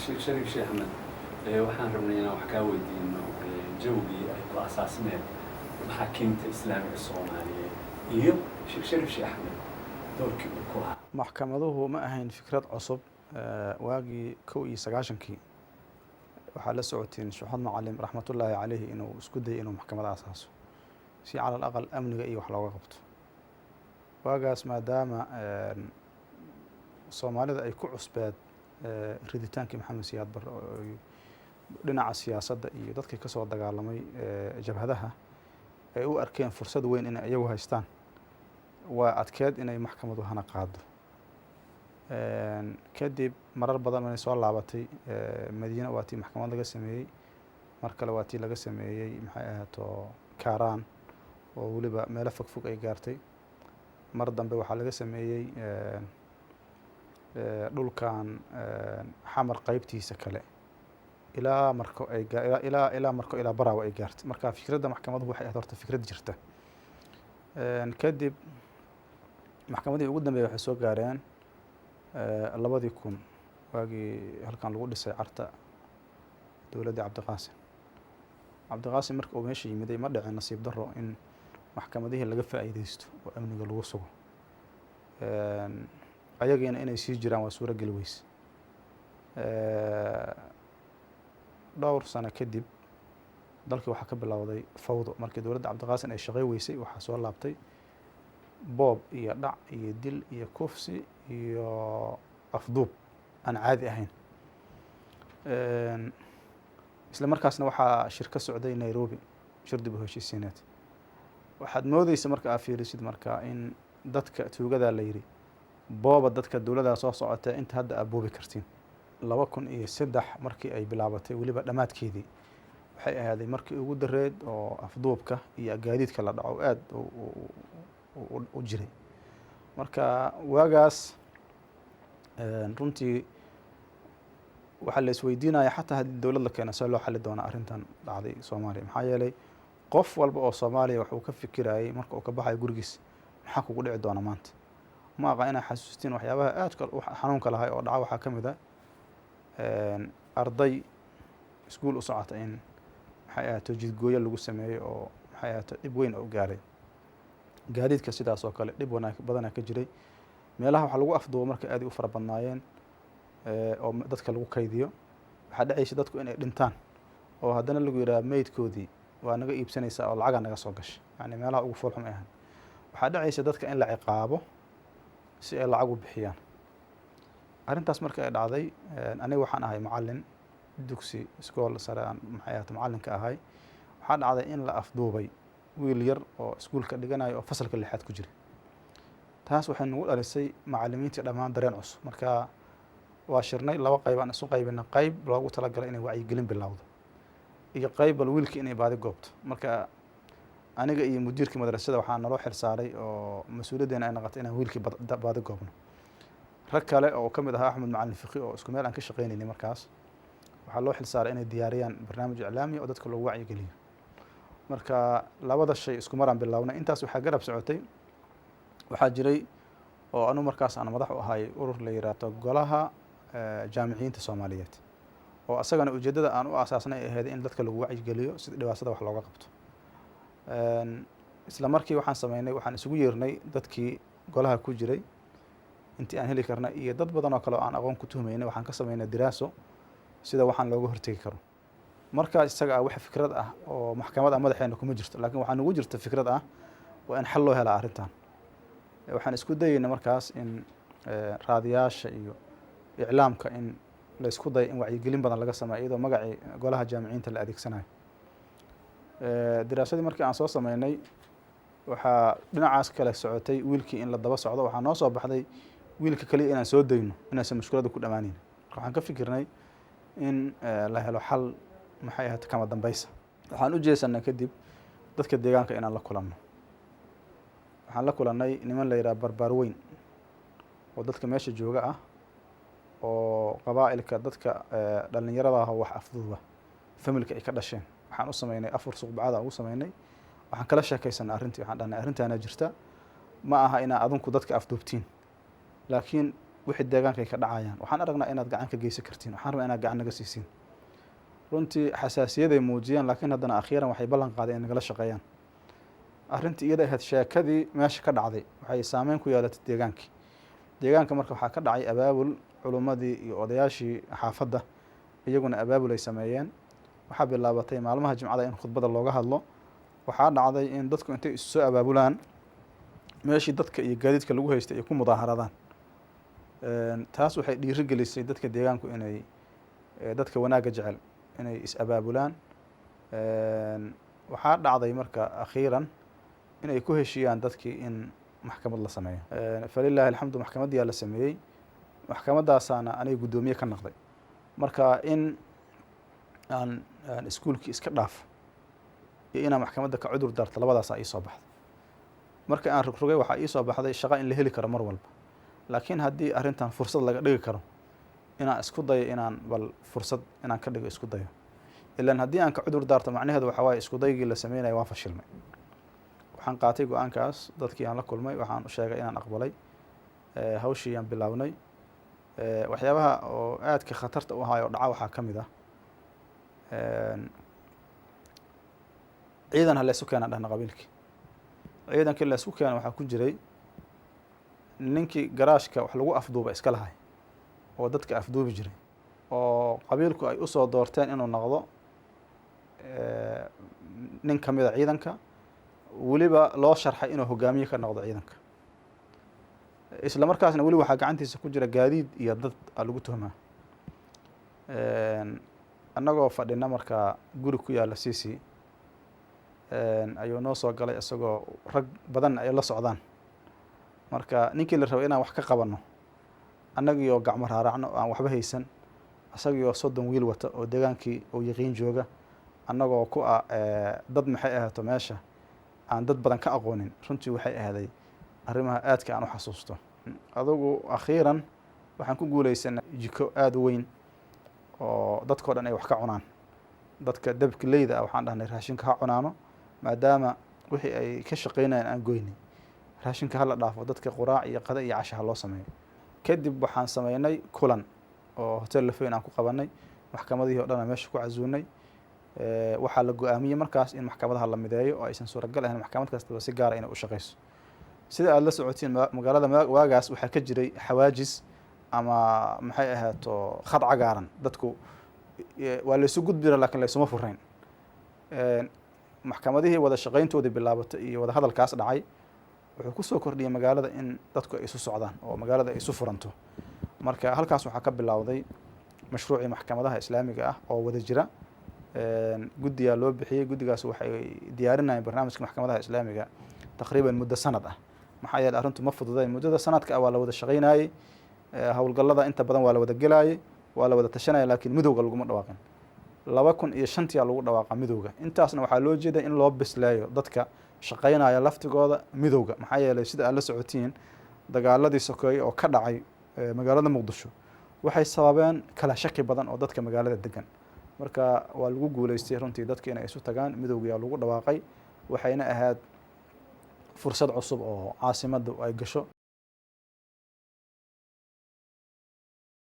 Sheekh Shariif Sheekh Axmed, waxaan rabnay inaan wax kaa weydiino jawgii ay ku asaasmeen maxaakiimta Islaamiga Soomaaliyeed iyo Sheekh Shariif Sheekh Axmed doorkii uu ku lahaa. Maxkamaduhu ma ahayn fikrad cusub. Waagii 91-kii waxaa la socoteen Sheekh Macalin raxmatullaahi caleyhi inuu isku dayay inuu maxkamad asaaso si cala al aqal amniga iyo wax looga qabto. Waagaas maadaama Soomaalida ay ku cusbeed riditaankii Maxamed Siyaad Barre oo dhinaca siyaasadda iyo dadkii kasoo dagaalamay jabhadaha ay u arkeen fursad weyn inay iyagu haystaan, waa adkeed inay maxkamadu hana qaado. Kadib marar badan inay soo laabatay, Madiine waa tii maxkamad laga sameeyey, mar kale waa tii laga sameeyey, maxay ahaato, Kaaraan oo weliba meelo fog fog ay gaartay. Mar dambe waxaa laga sameeyey dhulkan Xamar qeybtiisa kale ilaa Marko ay ilaa Marko ilaa Baraawo ay gaartay. Marka fikradda maxkamaduhu waxay ahayd horta fikrad jirta. Kadib maxkamadihii ugu dambeeyay waxay soo gaareen 2000, waagii halkan lagu dhisay Carta, dowladdii Cabdiqaasim. Cabdiqaasim marka uu meesha yimiday, ma dhicin, nasiib daro, in maxkamadihii laga faa'iideysto oo amniga lagu sugo. Ayagiina inay sii jiraan waa suuro geli weyse. Dhowr sano kadib dalkii waxaa ka bilowday fawdo. Markii dowladda Cabdiqaasim ay shaqey weysay, waxaa soo laabtay boob iyo dhac iyo dil iyo kufsi iyo afduub aan caadi ahayn. Isla markaasna waxaa shir ka socday Nairobi, shir dib u heshiisiineed. Waxaad moodeysa marka aad fiirisid marka in dadka tuugadaa la yidhi booba dadka dowladdaa soo socota inta hadda aad boobi kartiin. 2003 markii ay bilaabatay, weliba dhammaadkeedii, waxay ahaaday markii ugu dareed oo afduubka iyo gaadiidka la dhaco aada u jiray. Marka waagaas runtii waxaa la isweydiinaya, xataa haddii dowlad la keeno, see loo xali doonaa arrintan dhacday Soomaaliya? Maxaa yeelay qof walba oo Soomaaliya waxuu ka fikirayay marka uu ka baxayo gurigiis, maxaa kugu dhici doona maanta? Ma aqa inaa xasuustiin waxyaabaha aadka xanuunka lahay oo dhaca. Waxaa ka mid a arday iskuul u socota in, maxay ahaato, jidgooyo lagu sameeyey oo, maxay ahaato, dhib weyn oo gaaray. Gaadiidka sidaas oo kale dhib wanaag badanaa ka jiray. Meelaha waxaa lagu afduubo marka aad u fara badnaayeen oo dadka lagu kaydiyo. Waxaa dhacaysa dadku inay dhintaan oo haddana lagu yidhaha meydkoodii waa naga iibsanaysaa oo lacagaa naga soo gashay. Yani meelaha ugu foolxum ay ahayd. Waxaa dhacaysa dadka in la ciqaabo si ay lacag u bixiyaan. Arrintaas marka ay dhacday, aniga waxaan ahay macallin dugsi iskool sare aan, maxay ahata, macallinka ahay. Waxaa dhacday in la afduubay wiil yar oo iskuulka dhiganayo oo fasalka lixaad ku jira. Taas waxay nagu dhalisay macallimiintii dhammaan dareen cusub. Marka waa shirnay, laba qayb aan isu qaybinay: qayb loogu talagalay inay wacyigelin bilowdo iyo qayb bal wiilkii inay baadi goobto. Marka aniga iyo mudiirkii madrasada waxaa naloo xil saaray oo mas-uuliyaddeena ay noqotay inaan wiilkii baadi goobno. Rag kale oo ka mid ahaa Axmed Macalin Fiqi oo isku meel aan ka shaqeynaynay markaas, waxaa loo xil saaray inay diyaariyaan barnaamij iclaami oo dadka loogu wacyigeliyo. Marka labada shay isku maraan bilownay. Intaas waxaa garab socotay, waxaa jiray oo anu markaas aan madax u ahay urur la yiraahdo Golaha Jaamiciyiinta Soomaaliyeed, oo asagana ujeeddada aan u asaasnay ay ahayd in dadka lagu wacyigeliyo sida dhibaatada wax looga qabto. Isla markii waxaan sameynay, waxaan isugu yeernay dadkii golaha ku jiray intii aan heli karna iyo dad badan oo kale oo aan aqoon ku tuhmaynay. Waxaan ka sameynay diraaso sida waxaan looga hortegi karo. Markaas isaga ah wax fikrad ah oo maxkamad ah madaxeena kuma jirto, laakiin waxaa nagu jirta fikrad ah waa in xal loo helaa arrintan. Waxaan isku dayeyna markaas in raadiyaasha iyo iclaamka in la isku dayo in wacyigelin badan laga sameeyo iyadoo magacii Golaha Jaamiciyiinta la adeegsanayo. Diraasadii markii aan soo sameynay, waxaa dhinacaas kale socotay wiilkii in la daba socdo. Waxaa noo soo baxday wiilka kaliya inaan soo dayno inaysan mushkiladu ku dhamaaneyn. Marka waxaan ka fikirnay in la helo xal, maxay ahayd, kama dambaysa. Waxaan u jeesanay kadib dadka deegaanka inaan la kulanno. Waxaan la kulannay niman la yidhaha Barbaar Weyn oo dadka meesha jooga ah oo qabaa'ilka dadka dhalinyarada ah oo wax afduuba familka ay ka dhasheen. Waxaan u sameynay afar suqbacada ugu sameynay. Waxaan kala sheekaysanay arrintii. Waxaan dhahnay, arrintaana jirta, ma aha inaa adinku dadka afduubtiin, laakiin Wixii deegaanka ay ka dhacayaan waxaan aragnaa inaad gacan ka geysan kartiin, waxaan rabnaa inaad gacan naga siisiin. Runtii xasaasiyaday muujiyeen, laakiin haddana akhiiran waxay ballan qaadeen in nagala shaqeeyaan arrintii iyada ahayd. Sheekadii meesha ka dhacday waxay saameyn ku yeelatay deegaankii. Deegaanka marka waxaa ka dhacay abaabul. Culummadii iyo odayaashii xaafadda iyaguna abaabul ay sameeyeen. Waxaa bilaabatay maalmaha Jimcada in khudbada looga hadlo. Waxaa dhacday in dadku intay isu soo abaabulaan meeshii dadka iyo gaadiidka lagu haystay ay ku mudaaharadaan. Taas waxay dhiiri gelisay dadka deegaanku inay dadka wanaagga jecel inay is abaabulaan. Waxaa dhacday marka akhiiran inay ku heshiiyaan dadkii in maxkamad la sameeyo. Falilaahi alxamdu, maxkamaddiyaa la sameeyey. Maxkamadaasaana aniga guddoomiye ka noqday. Marka in aan iskuulkii iska dhaafo iyo inaan maxkamadda ka cudur daarto, labadaasaa iisoo baxday. Marka aan rogrogay, waxaa iisoo baxday shaqa in la heli karo mar walba, laakiin haddii arrintan fursad laga dhigi karo, inaan isku dayo, inaan bal fursad inaan ka dhigo isku dayo. Ilan haddii aan ka cudur daarto, macnaheedu waxaa waaye isku daygii la sameynaya waa fashilmay. Waxaan qaatay go-aankaas. Dadkii aan la kulmay waxaan u sheegay inaan aqbalay. Hawshii aan bilaabnay, waxyaabaha oo aadka khatarta u ahaay oo dhaca waxaa ka mid ah ciidan ha laysu keenaan dhahna qabiilkii. Ciidankii laysku keena waxaa ku jiray ninkii garaashka wax lagu afduuba iska lahay oo dadka afduubi jiray, oo qabiilku ay usoo doorteen inuu noqdo nin ka mida ciidanka, weliba loo sharxay inuu hogaamiye ka noqdo ciidanka. Isla markaasna weli waxaa gacantiisa ku jira gaadiid iyo dad a lagu tuhmaa. Annagoo fadhina markaa guri ku yaalla CC ayuu noo soo galay, isagoo rag badanna ay la socdaan. Marka ninkii la rabay inaan wax ka qabanno, annagiioo gacmo raaracno oo aan waxba haysan, isagiioo 30 wiil wata oo deegaankii oo yaqiin jooga, annagoo ku ah dad maxay ahaato meesha aan dad badan ka aqoonin. Runtii waxay ahaaday arrimaha aadka aan u xasuusto. Adugu akhiiran waxaan ku guuleysanay jiko aada u weyn oo dadkao dhan ay wax ka cunaan. Dadka dabka leyda ah waxaan dhahnay raashinka ha cunaano, maadaama wixii ay ka shaqeynayaan aan goynay, raashinka hala dhaafo, dadka quraac iyo qada iyo casha ha loo sameeyo. Kadib waxaan sameynay kulan oo Hotel Lafweyn aan ku qabanay. Maxkamadihii o dhan aan meesha ku casuunay. Waxaa la go-aamiyey markaas in maxkamadaha la mideeyo oo aysan suuragal ahayn maxkamad kastaba si gaara inay u shaqeyso. Sida aada la socotiin, magaalada waagaas waxaa ka jiray xawaajis ama maxay ahaato khad cagaaran. Dadku waa laysu gudbira, lakin laysuma furayn. Maxkamadihii wada shaqeyntoodii bilaabatay iyo wada hadalkaas dhacay wuxuu kusoo kordhiyey magaalada in dadku ay isu socdaan oo magaalada ay isu furanto. Marka halkaas waxaa ka bilowday mashruucii maxkamadaha Islaamiga ah oo wada jira. Guddigaa loo bixiyey. Guddigaas waxay diyaarinayeen barnaamijka maxkamadaha Islaamiga taqriiban muddo sanad ah, maxaa yeele arrintu ma fududayn. Muddada sanadka ah waa la wada shaqeynayey, howlgallada inta badan waa la wada gelayey, waa la wada tashanaya, laakiin midowga laguma dhawaaqin. 2005-tia lagu dhawaaqa midowga. Intaasna waxaa loo jeeda in loo bisleeyo dadka shaqeynaya laftigooda midowga, maxaa yeelay sida aad la socotiin, dagaaladii sokeeye oo ka dhacay magaalada Muqdisho waxay sababeen kala shaki badan oo dadka magaalada degan. Marka waa lagu guuleystay runtii dadka inay isu tagaan. Midowgiyaa lagu dhawaaqay, waxayna ahayd fursad cusub oo caasimaddu ay gasho.